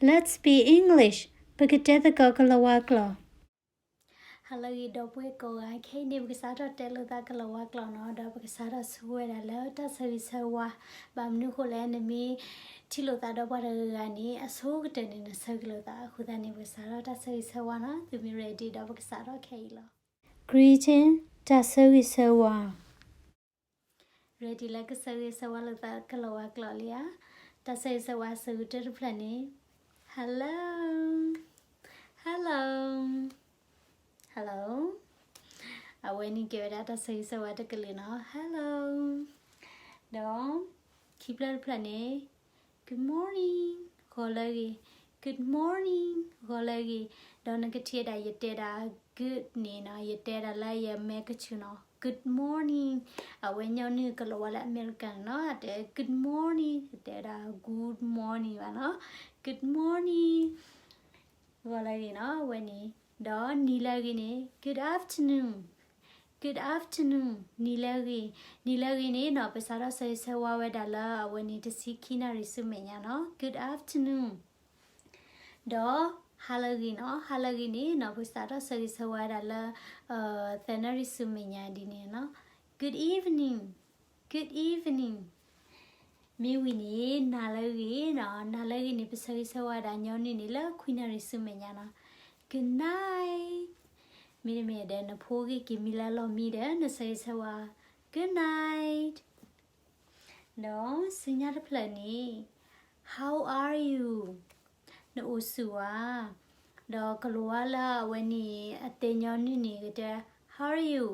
Let's speak English. ပကတဲသကိးကလၤဝါကျိာ်. Hello ဂ့ၤ ဒီပုၢ်ဝဲၢ်ကိးဂၤ, ခဲအံၤန့ၣ် ပကစးထီၣ်တဲလိာ်သးကလၤဝါကျိာ်နီၤ, ဒီးပကစးထီၣ်ဆိဝဲဒၣ်လၢတၢ်ဆၢဂ့ၤဆၢဝါ, ဘၣ်မနုၤဃိလဲၣ် နမ့ၢ်ထံၣ်လိာ်သးဒီးပှၤတဂၤဂၤန့ၣ် အဆိကတၢၢ်န့ၣ် နဆၢက့ၤလိာ်သး, အဃိသတးန့ၣ် ပကစးထီၣ်တၢ်ဆၢဂ့ၤဆၢဝါနီၤ, သုမ့ၢ် ready ဒီးပကစးထီၣ်ခဲအံၤလီၤ. Greeting, တၢ်ဆၢဂ့ၤဆၢဝါ. Ready လၢကဆၢဂ့ၤဆၢဝါလိာ်သးကလၤဝါကျိာ်လံဧါ. တၢ်ဆၢဂ့ၤဆၢဝါအဆိကတၢၢ်တဖျၢၣ်န့ၣ်, Hello, hello, hello. အဝဲန့ၣ်ကဲဝဲဒၣ်တၢ်ဆၢဂ့ၤဆၢဝါတကလုာ်နီၤ, Hello. ဒီးခံဖျၢၣ်တဖျၢၣ်န့ၣ်, Good morning, ဂီၤလၢအဂ့ၤ. Good morning, ဂီၤလၢအဂ့ၤ. ဒီးနကထံၣ်ဝဲဒၣ်ယတဲဒၣ် good န့ၣ်နီၤ, ယတဲဒၣ်လၢယမဲာ်ကဆူးနီၤ, Good morning. အဝဲညီနုၢ်ကလၤဝါလၢအမဲရကၤန့ၣ်နီၤ, အတဲ Good morning, အတဲဒၣ် Good morning ဘၣ်နီၤ, Good morning. ဂီၤလၢအဂ့ၤနီၤ, အဝဲန့ၣ်, ဒီးနံၤလၢအဂ့ၤန့ၣ်, Good afternoon, Good afternoon, နံၤလၢအဂ့ၤ. နံၤလၢအဂ့ၤန့ၣ်နီၤ, ပစးထီၣ်ဆၢဂ့ၤဆၢဝါဝဲဒၣ်လၢအဝဲန့ၣ်တဆံခံနၣ်ရံၣ်ဆူမဲာ်ညါနီၤ, Good afternoon. ဒီးဟါလၢအဂ့ၤနီၤ, ဟါလၢအဂ့ၤန့ၣ်နီၤ, ပစးထီၣ်ဆၢဂ့ၤဆၢဝါဝဲဒၣ်လၢ သၢနၣ်ရံၣ်ဆူမဲာ်ညါဒ်န့ၣ်နီၤ, Good evening, Good evening. မ့ၢ်ဝံၤန့ၣ် နၤလၢအဂ့ၤနီၤ, နၤလၢအဂ့ၤန့ၣ် ပဆၢဂ့ၤဆၢဝါဒၣ်ညီနုၢ်န့ၣ်လၢခွံနၣ်ရံၣ်ဆူမဲာ်ညါနီၤ, Good night. မ့တမ့ၢ်ဒီးနဖိဂ့ၤက့ၤမံလၢအလီၢ်မံဒီး နဆၢဂ့ၤဆၢဝါ, Good night. ဒီးဆူညါတဖျၢၣ်န့ၣ်, How are you? နအိၣ်ဆူၣ်ဧါ. ဒီးကလၤဝါလၢအဝဲန့ၣ် အတဲညီနုၢ်န့ၣ်ကတဲ, How are you?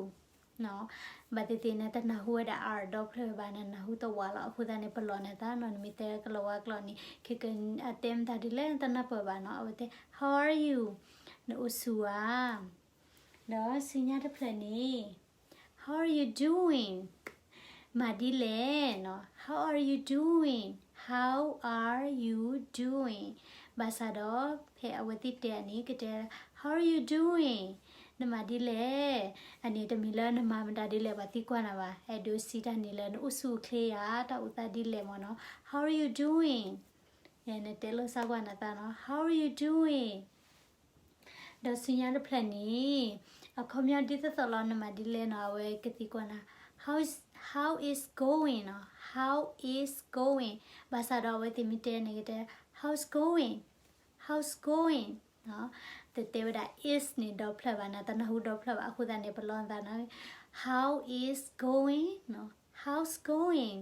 ဘၣ်သ့ၣ်သ့ၣ်နတနၢ်ဟူဝဲဒၣ် R ဒီဖျၢၣ်ဘၣ်, နနၢ်ဟူတဝးလီၤ. အဃိသတးန့ၣ် ပလီၢ်နသးနီၤ, နမ့ၢ်တဲကလၤဝါကျိာ်န့ၣ် ခဲကတဲမတၤဒ်လဲၣ် နတနၢ်ပၢၢ်ဘၣ်နီၤ. အဝဲတဲ How are you? နအိၣ်ဆူၣ်ဧါ. ဒီးဆူညါတဖျၢၣ်န့ၣ်, How are you doing? မၤဒ်လဲၣ်နီၤ. How are you doing? How are you doing? ဘၣ်ဆၣ်ဒီး ဖဲအဝဲသ့ၣ်တဲန့ၣ် ကတဲ, How are you doing? နမၤဒ်လဲၣ်. အန့ၣ်တမ့ၢ်လၢနမၤမတၤဒ်လဲၣ် ပှၤသံကွၢ်နၤဘၣ်. အဲၣ်ဒိးစံးတၢ်န့ၣ်လၢနအိၣ်ဆူၣ်အိၣ်ချ့ဧါ, တၢ်အိၣ်သးဒ်လဲၣ်မ့ၢ်နီၤ. How are you doing? နတဲလိာ်သးကွၢ်နသးနီၤ. How are you doing? ဒီးဆူညါတဖျၢၣ်န့ၣ်, အခီပညီဒ်သိးသိးလီၤ နမၤဒ်လဲၣ်နီၤ, အဝဲကသံကွၢ်နၤ, How is, how is going နီၤ, How is going? ဘၣ်ဆၣ်ဒီးအဝဲသ့ၣ်မ့ၢ်တဲန့ၣ်ကတဲ, How's going? How's going? တတဲဝဲဒၣ် is န့ၣ်ဒီဖျၢၣ်ဘၣ်, နတနၢ်ဟူဒီဖျၢၣ်ဘၣ်, အဃိသတးန့ၣ် ပလီၢ်နသးနီၤ, How is going? How's going?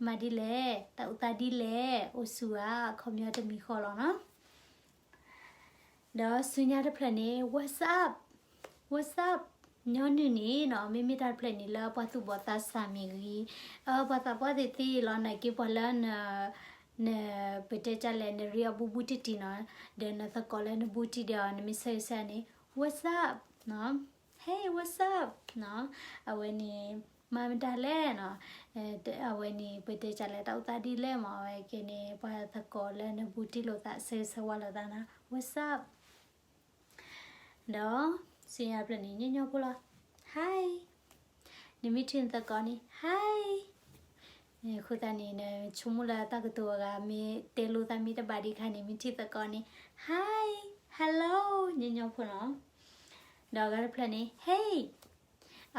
မၤဒ်လဲၣ်, တၢ်အိၣ်သးဒ်လဲၣ်, အိၣ်ဆူၣ်ဧါ, အခီပညီတမံၤဃီလီၤနီၤ. ဒီးဆူညါတဖျၢၣ်န့ၣ်, What's up? What's up? ညီနုၢ်န့ၣ်နီၤ, မ့မ့ၢ်တၢ်တဖျၢၣ်န့ၣ်လၢပှၤသူၣ်ဘီၣ်သးစၢ်မ့ၢ်ဂ့ၤ, ပှၤသးပှၢ်သ့ၣ်သ့ၣ်လီၤ, နာ်က့ပှၤလၢန, န, ပတဲတၢ်လဲၣ်, နရံအဘူးဘူးတံၢ်တံၢ်နီၤ, ဒီးနသကိးလၢနဘူးတံၢ်ဒီး နမ့ၢ်ဆၢဂ့ၤဆၢဝါန့ၣ်, What's up? နီၤ, Hey, what's up? နီၤ, အဝဲန့ၣ် မၤမတၤလဲၣ်နီၤ, အဝဲန့ၣ် ပတဲတၢ်လဲၣ်, တၢ်အိၣ်သးဒ်လဲၣ်မး, အဝဲကဲန့ၣ် ပှၤသကိးလၢနဘူးတံၢ်လိာ်သး ဆၢဂ့ၤဆၢဝါလိာ်သးနီၤ, What's up? ဒီးဆူညါတဖျၢၣ်န့ၣ် ညီညီဖိလီၤ, Hi. နမ့ၢ်ထံၣ်နသကိးန့ၣ် Hi. အဃိသတးန့ၣ် နဆိကမိၣ်လၢတၢ်ကတိၤအဂၤ မ့ၢ်တဲလိာ်သးမ့ၢ်တဘၣ်ဒံးအခါန့ၣ် မ့ၢ်ထံၣ်သကိးန့ၣ် Hi, hello, ညီညီဖိနီၤ. ဒီးအဂၤတဖျၢၣ်န့ၣ် Hey.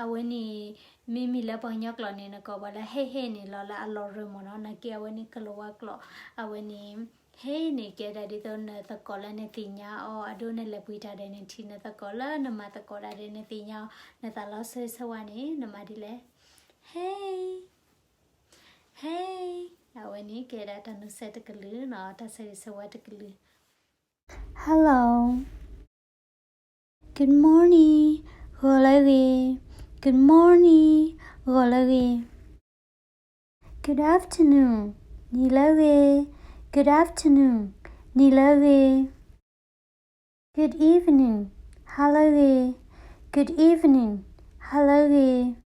အဝဲန့ၣ် မ့မ့ၢ်လၢပှၤကညီကျိာ်န့ၣ် နကိးပှၤလၢ Hey, Hey န့ၣ်လီၤလၢအလီၤရၢမးနီၤ, နာ်က့အဝဲန့ၣ်ကလၤဝါကျိာ်, အဝဲန့ၣ် Hey န့ၣ် ကဲဒၣ်ဒ်သိးနသကိးလၢနသ့ၣ်ညါအီၤ, အဒိနလဲၤပှ့ၤတၢ်ဒီးနထံၣ်နသကိးလၢနမၤသကိးတၢ်ဒီးနသ့ၣ်ညါအီၤ, နသးလီၤဆၢဂ့ၤဆၢဝါန့ၣ် နမၤဒ်လဲၣ်, Hey, Hey. အဝဲန့ၣ်ကဲဒၣ်တၢ်နီၢ်ဆဲးတကလုာ်နီၤ, တၢ်ဆၢဂ့ၤဆၢဝါတကလုာ်. Hello. Good morning, ဂီၤလၢအဂ့ၤ. Good morning, ဂီၤလၢအဂ့ၤ. Good afternoon, နံၤလၢအဂ့ၤ. Good afternoon, နံၤလၢအဂ့ၤ. Good evening, ဟါလၢအဂ့ၤ. Good evening, ဟါလၢအဂ့ၤ.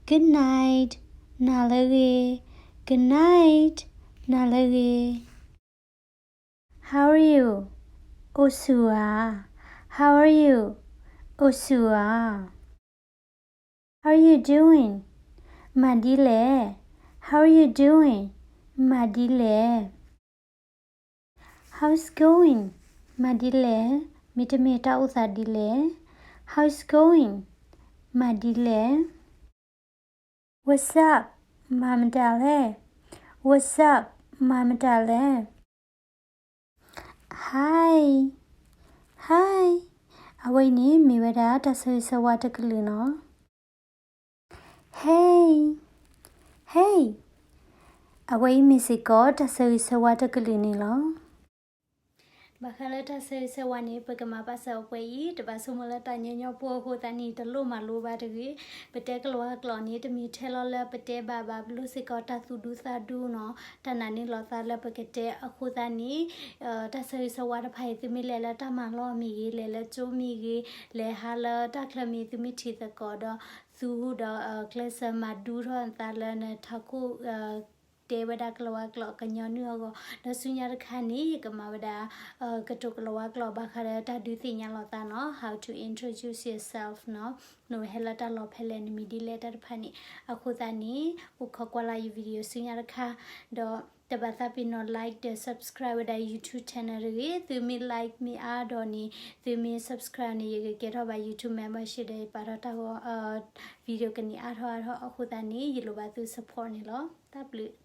Good night, နၤလၢအဂ့ၤ. Good night, နၤလၢအဂ့ၤ. How are you? အိၣ်ဆူၣ်ဧါ. How are you? အိၣ်ဆူၣ်ဧါ. How are you doing? မၤဒ်လဲၣ်. How are you doing? မၤဒ်လဲၣ်. How's going? မၤဒ်လဲၣ်, မ့တမ့ၢ်တၢ်အိၣ်သးဒ်လဲၣ်. How's going? မၤဒ်လဲၣ်. What's up? မၤမတၤလဲၣ်. What's up? မၤမတၤလဲၣ်. Hi, hi. အဝဲအံၤန့ၣ်မ့ၢ်ဝဲဒၣ်တၢ်ဆၢဂ့ၤဆၢဝါတကလုာ်နီၤ. Hey, hey. အဝဲအံၤမ့ၢ်စ့ၢ်ကီးတၢ်ဆၢဂ့ၤဆၢဝါတကလုာ်န့ၣ်လီၤ. Hey. ဘၣ်ဃးလၢတၢ်ဆၢဂ့ၤဆၢဝါန့ၣ် ပကမၤဘၣ်စၢၤအီၤပှဲၤအံၤ, တဘၣ်ဆိကမိၣ်လၢတၢ်ညီညီဖိအဃိသတးန့ၣ် တလိၣ်မၤလိဘၣ်တဂ့ၤ. ပတဲကလၤဝါကျိာ်န့ၣ် တမ့ၢ်ထဲလီၤလၢပတဲဘၣ်ဘၣ်, ပလိၣ်စ့ၢ်ကီးတၢ်သူၣ်ဒူသးဒူနီၤ, တၢ်နာ်န့ၢ်လီၤသးလၢပကတဲအဃိသတးန့ၣ် တၢ်ဆၢဂ့ၤဆၢဝါတဖၣ်အံၤ သုမ့ၢ်လဲၤလၢတၢ်မၤလီၢ်မ့ၢ်ဂ့ၤ, လဲၤလၢကၠိမ့ၢ်ဂ့ၤ, လဲၤဟးလၢတၢ်ချၢမ့ၢ် သုမ့ၢ်ထံၣ်သကိးဒီး သူဒီးကျဲးစၢးမၤဒူထီၣ်နသးလၢနထးခိၣ် တဲဝဲဒၣ်ကလၤဝါကျိာ်ကညီနုၢ်အဂီၢ်, ဒီးဆူညါတခါန့ၣ် ယကမၤဝဲဒၣ် ကတိၤကလၤဝါကျိာ်ဘၣ်ဃးဒီးတၢ်ဒုးသ့ၣ်ညါလီၤသးနီၤ, how to introduce yourself နီၤ, နဟဲလၢတၢ်လီၢ်ဖဲလဲၣ်, နမံၤဒ်လဲၣ်တၢ်တဖၣ်န့ၣ်. အဃိသတးန့ၣ် အိၣ်ခိးကွၢ်လၢ်ယ video ဆူညါတခါ, ဒီးတဘၣ်သးပ့ၤနီၣ် like ဒီး subscribe ဝဲဒၣ် YouTube channel တဂ့ၤ. သုမ့ၢ် like မ့ၢ်အါဒီးန့ၣ် သုမ့ၢ် subscribe န့ၣ် ယကကဲထီၣ်ဘၣ် YouTube membership ဒီးယပာ်ထီၣ်တၢ်ဂီၤ video ကန့ၢ်အါထီၣ်အါထီၣ်အဃိသတးန့ၣ် ယလိၣ်ဘၣ်သု support န့ၣ်လီၤ. တၢ်ဘျုး